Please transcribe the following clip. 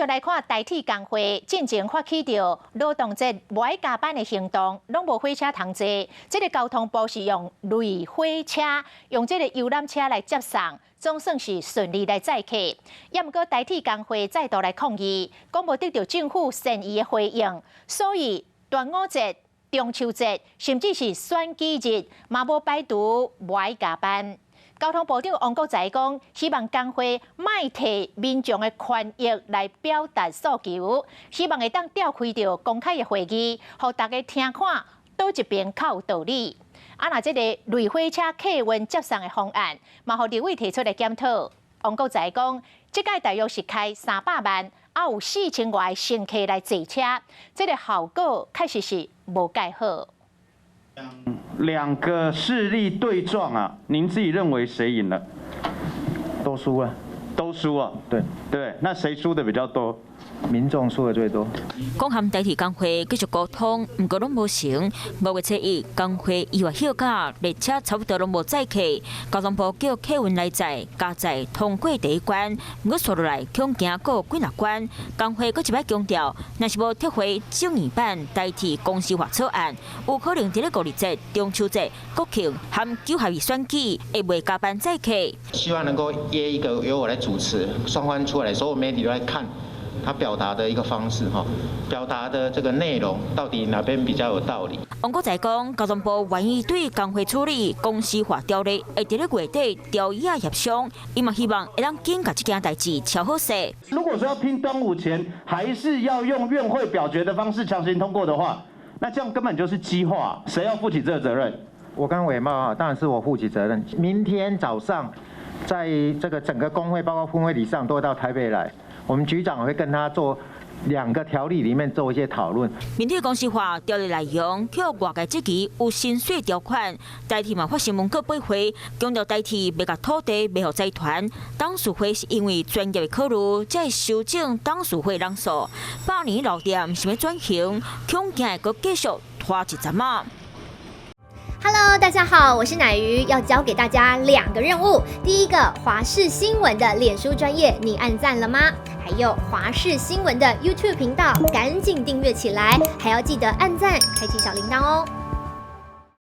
續來看台鐵工會進前發起著勞動節無愛加班的行動，攏無火車通坐。這个交通部是用類火車，用這个遊覽車來接送，總算是順利來載客。也毋過台鐵工會再度來抗議，講無得著政府善意的回應，所以端午節、中秋節，甚至是選舉日，嘛無排除無愛加班。交通部長王國材講，希望工會莫提民眾的權益來表達訴求，希望會當召開著公開的會議，予大家聽看佗一邊較有道理。啊，若這个類火車客運接送的方案，嘛予立委提出來檢討。王國材講，這擺大約是開300萬，啊有4000外乘客來坐車，這个效果確實是無蓋好。兩個勢力對撞啊，您自己認為誰贏了？都輸了。都輸啊？對。對，那誰輸的比較多？民眾輸的最多。講和台鐵工會繼續溝通，毋過攏無成。5月初1，工會意外休假，列車差不多攏無載客。交通部叫客運來載，加載通過第一關，毋過紲落來恐驚過幾若關。工會閣一擺強調，若是無撤回正義版台鐵公司化草案，有可能佇咧五二節、中秋節、國慶和9合1選舉會袂加班載客。希望能夠約一個由我來主持，雙方出來，所有媒體都來看。他表達的一個方式，哈，表達的這個內容到底哪邊比較有道理？王國材講，交通部願意對工會處理公司化條例，會佇咧月底調椅仔協商，伊嘛希望會當緊共這件代誌喬好勢。如果說要拼端午前，還是要用院會表決的方式強行通過的話，那這樣根本就是激化，誰要負起這個責任？我剛偉茂啊，當然是我負起責任。明天早上，在這個整個工會，包括分會理事長都會到台北來。我們局長會跟他做兩個條例裡面做一些討論。面對公司化條例內容，予外界質疑有薪水條款，台鐵嘛發新聞稿駁回，強調台鐵袂共土地賣予財團。董事會是因為專業的考慮，才會修正董事會人數。百年老店想欲轉型，恐驚會閣繼續拖一陣仔。 Hello，大家好，我是乃瑜，要交給大家兩個任務。第一個，華視新聞的臉書專頁，你按讚了嗎？還有華視新聞的 YouTube 頻道，趕緊訂閱起來，還要記得按讚，開啟小鈴鐺哦。